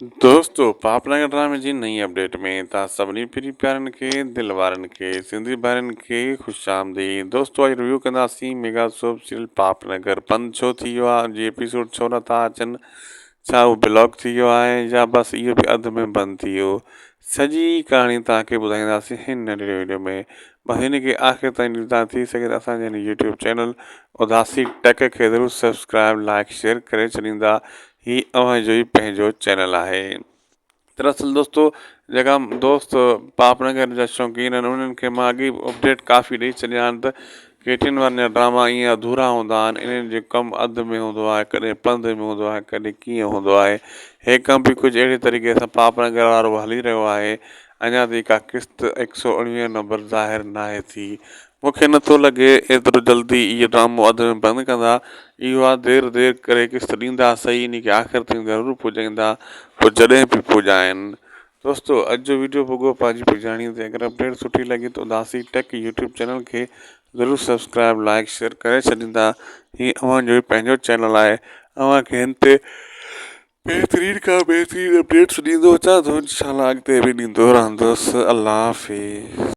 دوستو پاپ نگر ڊرامي جي نئين اپڊيٽ ۾ توهان سڀني پرين پيارن کي دل وارن کي سنڌي ڀائرن کي خوش آمديد دوستو اڄ ريويو ڪنداسين ميگا سوپ سيريل پاپ نگر بند ڇو ٿي ويو آهي جي ايپيسوڊ ڇو نٿا اچن ڇا هو بلاڪ ٿي ويو آهي يا بس اهو به اڌ ۾ بند ٿي ويو سڄي ڪهاڻي توهان کي ٻڌائينداسين هن ننڍڙي ويڊيو ۾ بس هن کي آخر تائين ڏسندا ٿي سگهي ته اسان جي هن يوٽيوب چينل اداسي ٽيڪ کي ضرور سبسڪرائب لائڪ شيئر ڪري ڇڏيندا هي اوهان جو ئي پنهنجو چينل آهي. دراصل دوستو جيڪا دوست پاپ نگر جا شوقين آهن انهن کي مان اڳي اپڊيٽ ڪافي ڏئي ڇڏيا آهن ته ڪيٽين وارن جا ڊراما ائين اڌورا هوندا آهن انهن جو ڪم اڌ ۾ هوندو آهي ڪڏهن پنڌ ۾ هوندو آهي ڪڏهن ڪيئن هوندو آهي هي ڪم به ڪجهه اهڙي طريقي سان پاپ نگر وارو هلي رهيو آهي اڃا تائين ڪا قسط هڪ سو اڻويهه نمبر ظاهر ناهي ٿي مون کي نٿو لڳي ايترو جلدي اهو ڊرامو اڌ ۾ بند ڪندا. اهو آ دير دير ڪري قسط ڏيندا سهي انهي کي آخر تائين ضرور پڄائيندا پوء جڏهن به پڄائين. دوستو اڄ جو ويڊيو پڳو پنهنجي پڄاڻي تي اگر اپڊيٽ سٺي لڳي ته اداسي ٽيڪ يوٽيوب چينل کي ضرور سبسڪرائب لائيڪ شيئر ڪري ڇڏيندا هي اوهان جو ئي پنهنجو چينل آهي اوهان کي هن تي بهترين کان بهترين اپڊيٽس ڏيندو اچان ٿو انشاء الله اڳتي به ڏيندو رهندس الله حافظ.